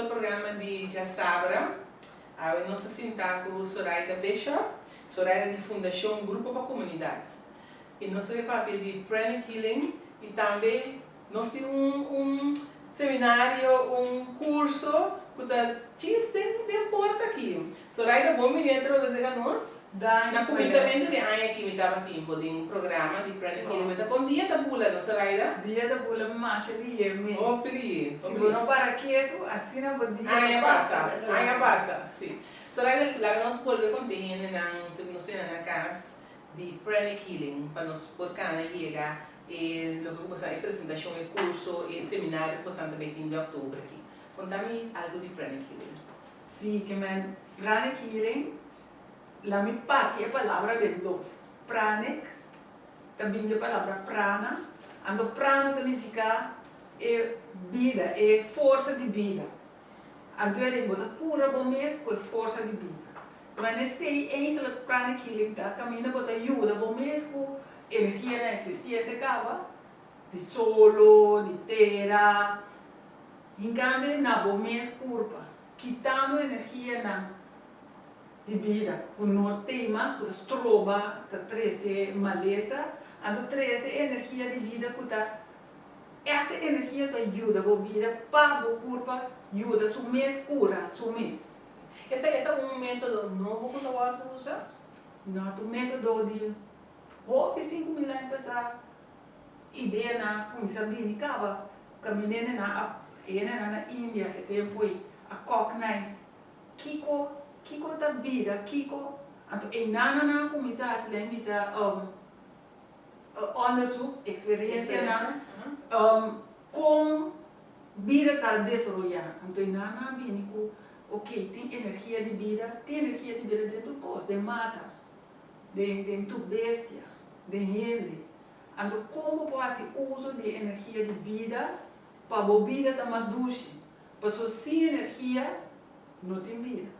Otro programa di Djasabra. Awe nos ta sinta ku Soraida Bishop, Soraida di Fundashon Grupo pa Komunidat. I nos ta bai papia di Pranic Healing i tambe nos tin un un seminario, un kurso ku ta djis den den porta aki. Soraida bon bini atrobe serka nos. Danki Na kuminsamentu di aña aki mi tabatin bo den programa di Pranic Healing. Mi ta kon dia ta bula no Soraida? Dia ta bula masha lihe mes. Hopi lihe, Si hopi bo lihe. no para ketu, asina bo dia ta Aña pasa. pasa, aña pasa, si. Soraida, laga nos bolbe konta e hendenan tur ku nos tene na kas di Pranic Healing pa nos por kana yega e loke ku bo sa e presentashon, e kurso, e seminario ku bosan ta bai tin di òktober aki. Konta mi algu di Pranic Healing. Si, ke men Pranic Healing, la mi parti e palabra den dos. Pranic ta bin di e palabra prana, anto prana ta nifiká e bida, e forsa di bida. Anto e bo ta kura bo mes ku e forsa di bida. Ma nesei eigenlijk Pranic Healing ta kaminda bo ta yuda bo mes ku energianan existiente kaba, di solo, di tera, hinkando na bo mes kurpa, kitando energianan di bida ku no tei mas, ku ta stroba, ta trese malesa, anto trese energia di bida ku ta Ègt e energia ta yuda bo bida pa bo kurpa yuda su mes kura su mes. E ta e ta un metodo nobo ku ta wòrdu usa? No, ta un metodo di hopi 5000 aña pasá. Ideanan a kuminsá bini kaba kaminendenan a hendenan na India e tempu ei a kòknais kiko kiko ta bida kiko anto einan nan a kuminsá hasi lei misa Onderzoek, experiencianan, con bida ta desaroya. Anto e nan a bini cu, ok, tin energia di bida, tin energia di bida den tur cos, den mata, den tur bestia, den hende. Anto con bo por haci uso di e energia di bida pa bo bida ta mas dushi? Pasobra sin energia no tin bida.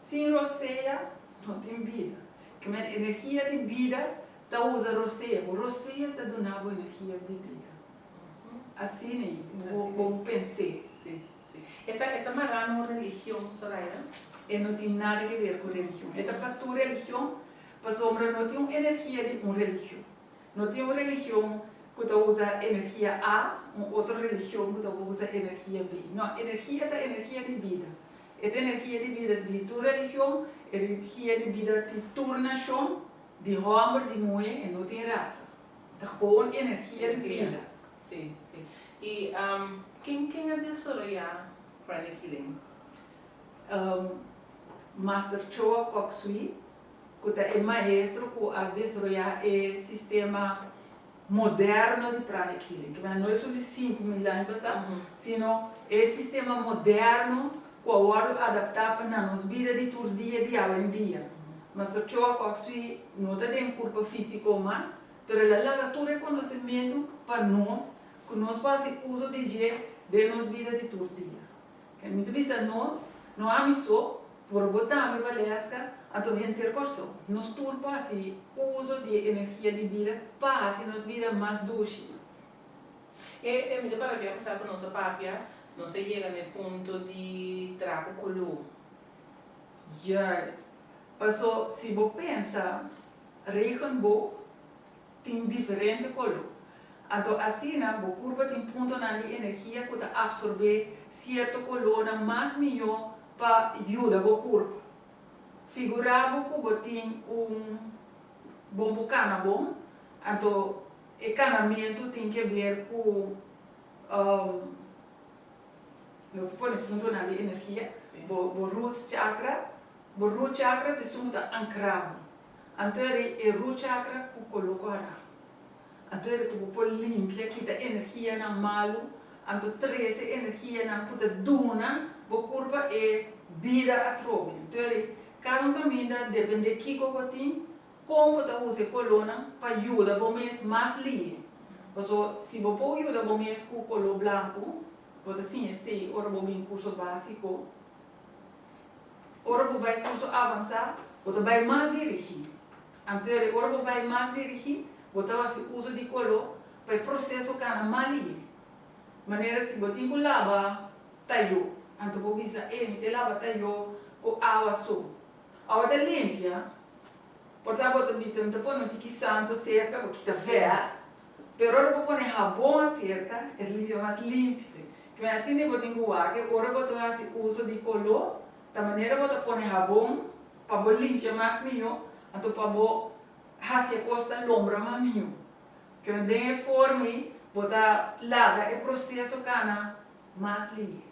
Sin rosea no tin bida. Kimen energia di bida ta usa rosea. Bo rosea ta duna bo energia di bida. Asina ei bo bo pens'é. Sí, sí. E ta e ta mará na un religion, Soraida? E no tin nada ke ber ku religion. E ta pa tur religion, pasobra no tin un energia di un religion. No tin un religion ku ta usa energia A, un otro religion ku ta usa energia B. No, energia ta energia di bida. E ta energia di bida di tur religion, energia di bida di tur nashon, di hòmber, di muhé, e no tin rasa. E ta gewoon energia di bida. Sí, sí. I ken ken a desaroyá Pranic Healing? Master Choa Kok Sui, ku ta e maestro ku a desaroyá e sistema moderno di Pranic Healing, ke no esun di 5000 aña pasá, sino e sistema moderno ku a wòrdu adaptá pa na nos bida di tur dia di awendia. Master Choa Kok Sui no ta den kurpa físiko mas, pero el a laga tur e konosementu pa nos, ku nos por hasi uso di dje den nos bida di tur dia. Ke mi ta bisa nos, no ami so, por bo tambe Valeska, anto henter Kòrsou. Nos tur por hasi uso di e energia di bida pa hasi nos bida mas dushi. E e mi ta para bia pasá ku nos a papia, nos a yega na e punto di traha ku koló. Juist. Paso si bo pensa regenboog tin diferente koló. Anto asina bo kurpa tin puntonan di energia ku ta apsorbé sierto kolónan mas mihó pa yuda bo kurpa. Figurá bo ku bo tin un bon por kana bon, anto e kanamentu tin ke ber ku nos ta pone puntonan di energia, bo bo root chakra, bo root chakra ta esun ku ta ankrá bo. Anto e root chakra ku koló kòrá. Anto e ku bo por limpia, kita energianan malu, anto trese energianan ku ta duna bo kurpa e bida atrobe. Anto e kada un kaminda depende kiko bo tin, kon bo ta usa e kolónan pa yuda bo mes mas lihe. Paso si bo por yuda bo mes ku koló blanku, bo ta siña esei ora bo bin kurso básiko. Ora bo bai kurso avansá, bo ta bai mas dirigí. Anto e ora bo bai mas dirigí, bo ta hasi uso di koló pa e proseso kana mas lihe. Manera si bo tin ku laba tayó. Anto bo bisa, E, mi ta laba tayó ku awa so. Awa ta limpia. Por ta bo ta bisa, mi ta pone un tiki santo serka, bo kita vèt. Pero ora bo pone habon aserka, e ta limpia mas limpi. Kmen asina bo tin ku wak e ora bo ta hasi uso di koló, ta manera bo ta pone habon pa bo limpia mas mihó, anto pa bo hasi e kos ta lombra mas mihó. Kmen den e forma ei bo ta laga e proseso kana mas lihe.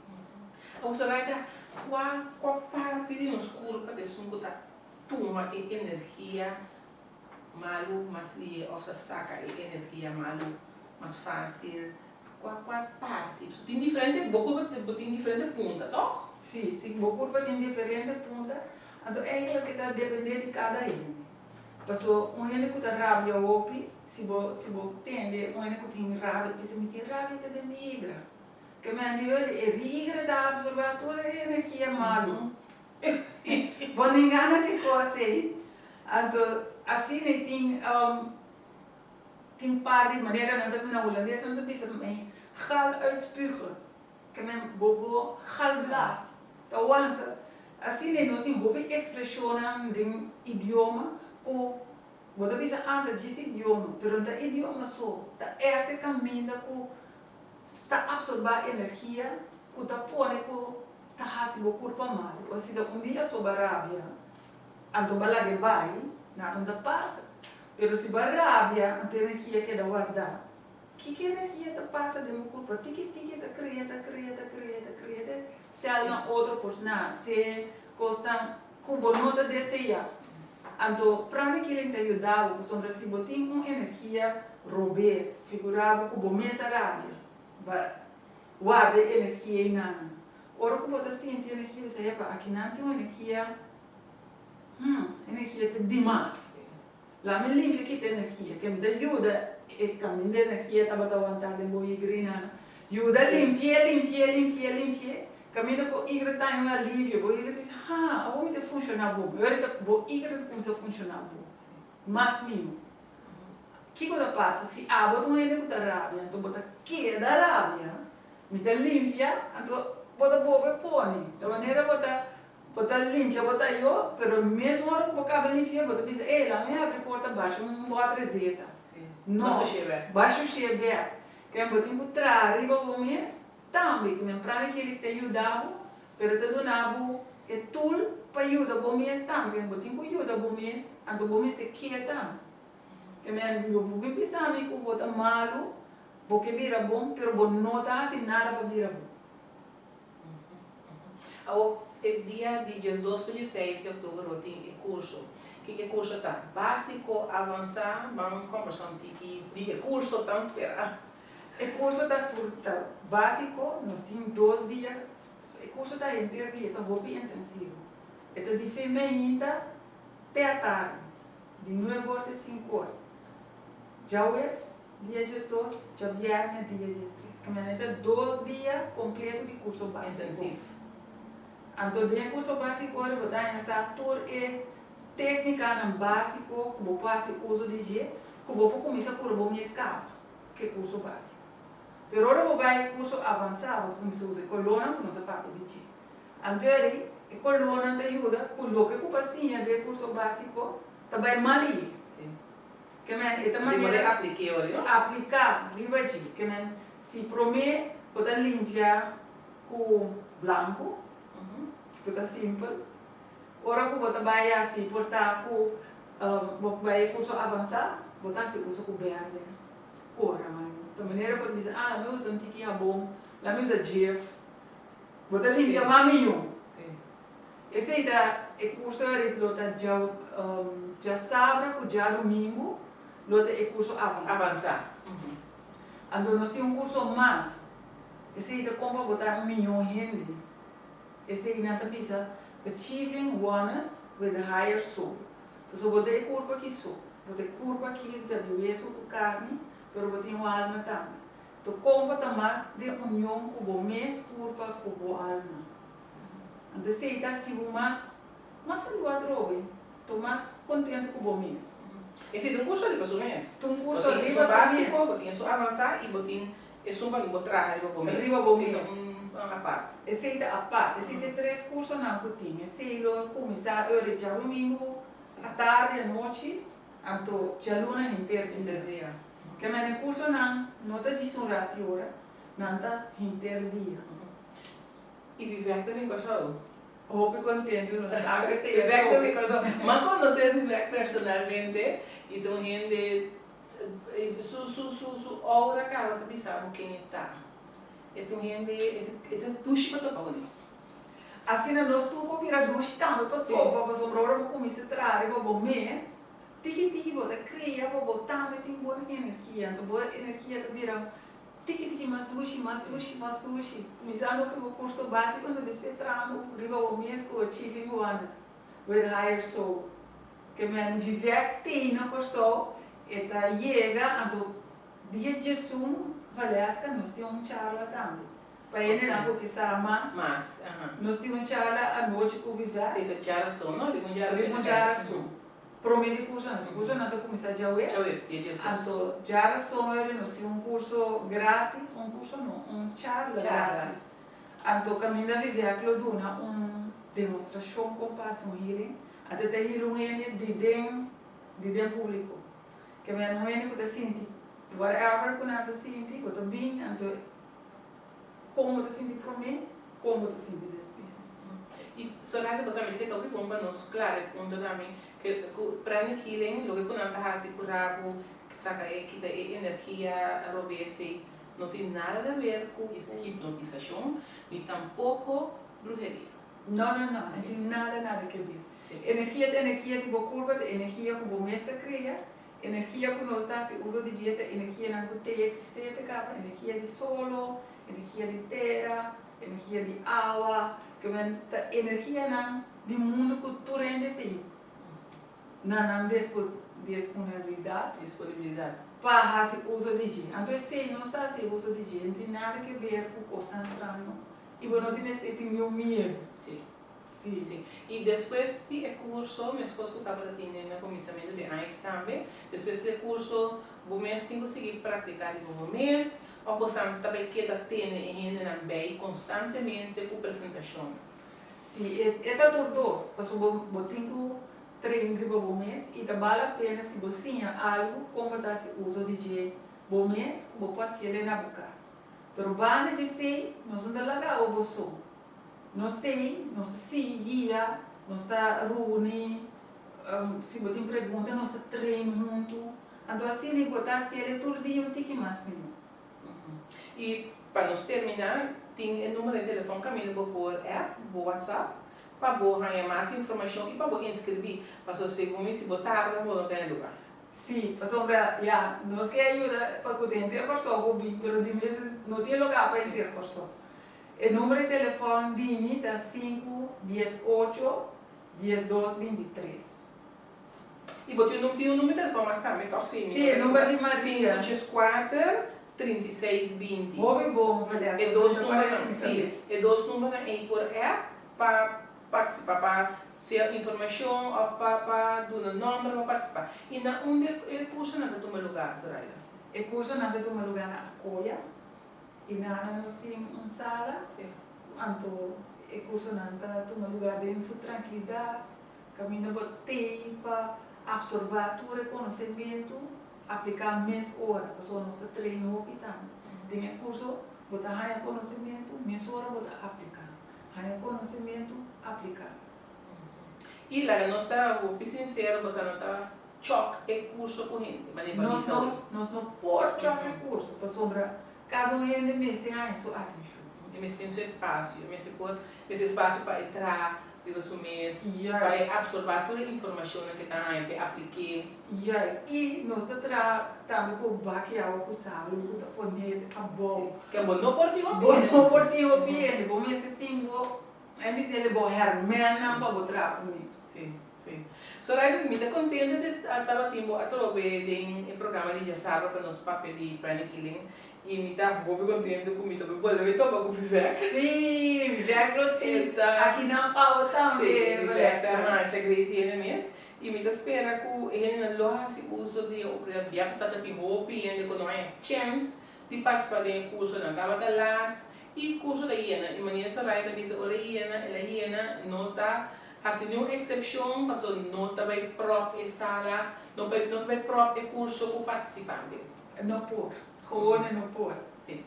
Awor Zoraida, kua kua parti di nos kurpa ta esun ku ta tuma e energia malu mas lihe òf ta saka e energia malu mas fásil? Kua kua parti? Pasobra tin diferente, bo kurpa bo tin diferente punta, tòg? Sí, tin, bo kurpa tin diferente punta, anto eigentlik e ta dependé di kada hende. Paso un hende ku ta rabia hopi, si bo si bo tende un hende ku tin rabia, bisa mi tin rabia ta den mi higra. Ke men di hoy e higra ta absorbá tur e energia malu. Bo no gana di kos ei. Anto asina e tin tin par di manera nan ta na hulandes nan ta bisa men gal uitspugen. Ke men bo bo galblaas ta wanta. Asina nos tin hopi ekspreshonnan den idioma ku bo ta bisa ah ta djis idioma, pero no ta idioma so, ta ègt e kaminda ku ta absorbá energia ku ta pone ku ta hasi bo kurpa mal. O si ta un dia so bo a rabia, anto bo a laga e bai, nada no ta pasa. Pero si bo a rabia, anto e energia keda wardá. Kiko energia ta pasa den bo kurpa? Tiki tiki ta kria, ta kria, ta kria, ta kria te sèlnan otro por nase, kosnan ku bo no ta deseá. Anto pranic healing ta yuda bo pasobra si bo tin un energia robes, figura bo ku bo mes a rabia, ba warda e energia einan. Ora ku bo ta sinti energia bo sa, epa, akinan tin un energia, hmm, energia ta dimas. Lami limpia kita energia, ke mi ta yuda e kaminda energia tabata wantá den bo igrinan. Yuda limpi'é, limpi'é, limpi'é, limpi'é. Kaminda bo igra ta haña un alivio, bo igra ta bisa, Ha, awor mi ta funshoná bon. E ora ta bo igra ta kuminsá funshoná bon, mas mihó. Kiko ta pasa si abo ta un hende ku ta rabia, anto bo ta keda rabia, mi ta limpia, anto bo ta bobe pone. Ta manera bo ta Bo ta limpia bo ta yo, pero mes ora ku bo kaba limpia bo ta bisa, ey, laat mi habri porta basha un bòt rezeta. No, basha un shie bèk. Ke bo tin ku traha riba bo mes tambe, ke men prana kere ta yuda bo, pero ta duna bo e tool pa yuda bo mes tambe, ke bo tin ku yuda bo mes, anto bo mester ke tambe. Ke men bo por bin bisa mi ku bo ta malu, bo ke bira bon, pero bo no ta hasi nada pa bira bon. Awor, e dia di diesdos pa dieseis di oktober lo tin e kurso. Kiko e kurso ta? Básiko, avansá, ban kombersa un tiki di e kurso tan sperá. E kurso ta tur ta básiko, nos tin dos dia, e kurso ta henter dia, ta hopi intensivo. E ta di fe meinta te atardi, di nuebe or te sinku or. Djaweps dia diesdos, djabièrnè dia diestres. Kaminda e ta dos dia kompleto di kurso básiko. Intensivo. Anto den e kurso básiko ora bo ta haña sa tur e téknikanan básiko ku bo por hasi uso di dje, ku bo por kuminsá kura bo mes kaba ku e kurso básiko. Pero ora bo bai e kurso avansá bo ta kuminsá usa e kolónan ku nos a papia di dje. Anto eri e kolónan ta yuda ku loke ku bo a siña den e kurso básiko ta bai mal i. Ke men e ta manera apliká riba dje. Ke men si promé bo ta limpia ku blanku, ku ta simpel, ora ku bo ta bai hasi por ta ku bo bai e kurso avansá, bo ta hasi uso ku bèrdè, ku oraño. Ta manera bo ta bisa, ah, lami usa un tiki habon, lami usa Jif. Bo ta limpia mas mihó. Esei ta e kurso arit lo ta djasabra ku djadumingu lo ta e kurso avansá. Avansá. Anto nos tin un kurso mas. Esei ta kon pa bo ta un miyon hende. Esei nan ta bisa Achieving Oneness with the Higher Soul. Pasobra bo ta e kurpa aki so. Bo ta e kurpa aki ta di wesu ku karni, pero bo tin un alma tambe. To kon pa ta mas den union ku bo mes kurpa ku bo alma. Anto esei ta hasi bo mas mas salú atrobe, to mas kontentu ku bo mes. Esei ta un kurso riba su mes. Ta un kurso riba su mes. Bo tin esun básiko, bo tin esun avansá i bo tin esun pa bo traha riba bo mes. Riba bo mes. apart. Esei ta apart. Esei ta e tres kursonan ku tin. Esei lo kuminsá ora djadumingu atardi, anochi, anto djaluna henter dia. Henter dia. Ke men e kursonan no ta djis un rat di ora, nan ta henter dia. I Vivek ta bin Kòrsou? Hopi kontentu nos ta ku te Vivek ta bin Kòrsou. M'a konosé Vivek personalmente i ta un hende su su su su aura kaba ta bisa bo ken e ta. E ta un hende e ta dushi pa topa kuné. Asina nos tur por bira dushi tambe pa topa pasobra ora bo kuminsá traha riba bo mes tiki tiki bo ta kria pa bo tambe tin bon energia. Anto bo energia ta bira Tiki tiki mas dushi, mas dushi, mas dushi. Kuminsando for bo kurso básiko anto despues trahando riba bo mes ku Achieving Oneness with Higher Soul. Ke men Vivek tei na Kòrsou e ta yega anto dia djesun Valeska nos tin un charla tambe. Pa hendenan ku ke sa mas, Mas, aha. nos tin un charla anochi ku Vivek. Si, ta djarason, no? Riba un djarason. Riba un djarason. Prome di kursonan, su kursonan ta kuminsá djaweps. Djaweps, dia diesdos. Anto djarason wèri nos tin un kurso gratis, un kurso no, un charla gratis. Anto kaminda Vivek lo duna un demostrashon kon pa hasi un healing. Anto e ta heal un hende di den di den públiko. Ke men un hende ku ta sinti whatever ku nan ta sinti, bo ta bin anto Kon bo ta sinti promé, kon bo ta sinti despues. I solamente bo sa mi ke ta hopi bon pa nos klara e punto tambe ke ku pranic healing loke ku nan ta hasi ku rabu saka e kita e energia robes ei no tin nada di haber ku hipnotisashon ni tampoko bruheria. No no no, no tin nada nada ke ber. Energia ta energia di bo kurpa, ta energia ku bo mes ta krea. Energia ku nos ta hasi uso di dje ta energianan ku te eksisté te kaba, energia di solo, energia di tera, energia di awa, ke men ta energianan di mundu ku tur hende tin na nan disponibilidat Disponibilidat. pa hasi uso di dje. Anto esei nos ta hasi uso di dje, no tin nada ke ber ku kosnan straño i bo no tin mester tin niun miedu. Sí. Sí. Sí. I despues di e kurso, meskos ku tabata tin den na kuminsamentu di aña aki tambe, despues di e kurso bo mes tin ku sigui praktiká riba bo mes òf bo san ta bai keda tene e hendenan bei konstantemente ku presentashon? Sí, e e ta tur dos, pasobra bo bo tin ku train riba bo mes i ta bal la pena si bo siña algu kon bo ta hasi uso di dje bo mes ku bo por hasiel na bo kas. Pero banda dje esei nos no ta laga bo bo so. Nos t'ei, nos ta sigui guia, nos ta runi, si bo tin pregunta nos ta train huntu. Anto asina bo ta hasiel e tur dia un tiki mas mihó. I pa nos terminá, tin e numero di telefòn kaminda bo por app, bo whatsapp, pa bo haña mas informashon i pa bo inskribí. Pasobra segun mi si bo tarda bo no ta den lugá. Sí, pasobra ya, nos ke a yuda pa ku den henter Kòrsou bo bin, pero di mes no tin lugá pa henter Kòrsou. E number di telefòn di mi ta sinku dies ocho 12 23. I bo tin un tin un number di telefòn mas tambe tòg? Sí, sí, e number di Maria. Sinku djes kuater 36 20. Hopi bon Vanessa, E dos numbernan, sí, e dos numbernan ei por app pa partisipá pa sea informashon òf pa pa duna nòmber pa partisipá. I na unda e kursonan ta tuma lugá, Zoraida? E kursonan ta tuma lugá na Akoya. I nana nos tin un sala, anto e kursonan ta tuma lugá den su trankilidat, kaminda bo tei pa apsorbá tur e konosementu, apliká mes ora, pasobra nos ta train hopi tambe. Den e kurso bo ta haña konosementu, mes ora bo ta apliká, haña konosementu, apliká. I laga nos ta hopi sinsero, boso no ta chòk e kurso ku hende, manera pa Nos bisa no, hoy. nos no por chòk e kurso, pasobra kada un hende mester haña su atenshon. E mester tin su espasio, e mester por, mester espasio pa e traha riba su mes, pa e Juist. apsorbá tur e informashonnan ku e ta haña, pa e aplik'é. Juist. I nos ta traha tambe ku baki awa ku salu ku ta pone abou. Sí. Ke bo no por tin hopi Bo hende. no por tin hopi hende, bo mester tin bo, e mester hende bo hèrmènnan pa bo traha kuné. Sí. Sí. Soraya, mi ta contento di tabatin bo atrobe den e programa di Djasabra pa nos papia di Pranic Healing y mi ta hopi contento cu mi ta por bolbe topa cu Vivek. Sí, Vivek lo tin aki na Pau tambe. Sí, Vivek ta masha great hende mes y mi ta spera cu e hendenan lo haci uso di e oportunidad. Bia pasa ta tin hopi hende cu no haña chens di participa den e cursonan. Tabata laat. I kurso ta yena. I manera Soraya ta bisa ora e yena, el a yena, no ta hasi niun eksepshon paso no ta bai pròp e sala, no bai no ta bai pròp e kurso ku partisipante. No por. Gewoon e no por. Si.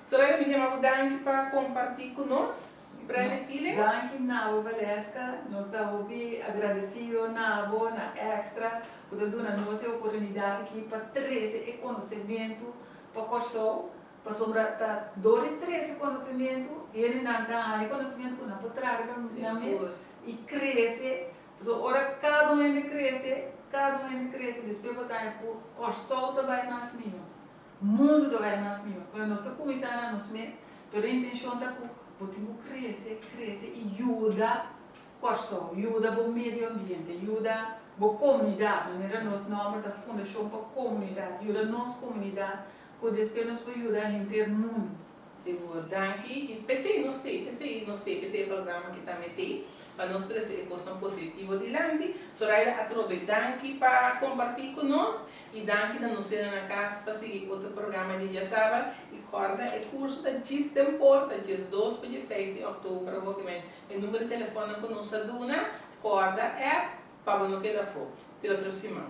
Soraya mi yama bo danki pa kompartí ku nos Pranic Healing. Danki na bo Valeska, nos ta hopi agradesido na bo, na Extra ku ta duna nos e oportunidat aki pa trese e konosementu pa Kòrsou, pasobra ta dor di trese konosementu hendenan ta haña e konosementu ku nan por traha riba nan mes i krese, pasobra ora kada un hende krese, kada un hende krese despues bo ta haña ku Kòrsou ta bai mas mihó. Mundu ta bai mas mihó. Pero nos ta kuminsá na nos mes, pero e intenshon ta ku bo tin ku krese, krese i yuda Kòrsou, yuda bo medio ambiente, yuda bo komunidat, manera nos nòmber ta Fundashon pa Komunidat, yuda nos komunidat ku despues nos por yuda henter mundu. Sigur, danki. I p'esei nos t'ei, p'esei nos t'ei, p'esei e programa aki tambe t'ei, pa nos trese e kosnan positivo dilanti. Zoraida atrobe danki pa kompartí ku nos i danki na nos hende na kas pa sigui otro programa di djasabra. I kòrda e kurso ta djis den porta, 12 pa 16 di òktober awor ki men e number di telefònnan ku nos a duna, kòrda app pa bo no keda afó. Te otro siman.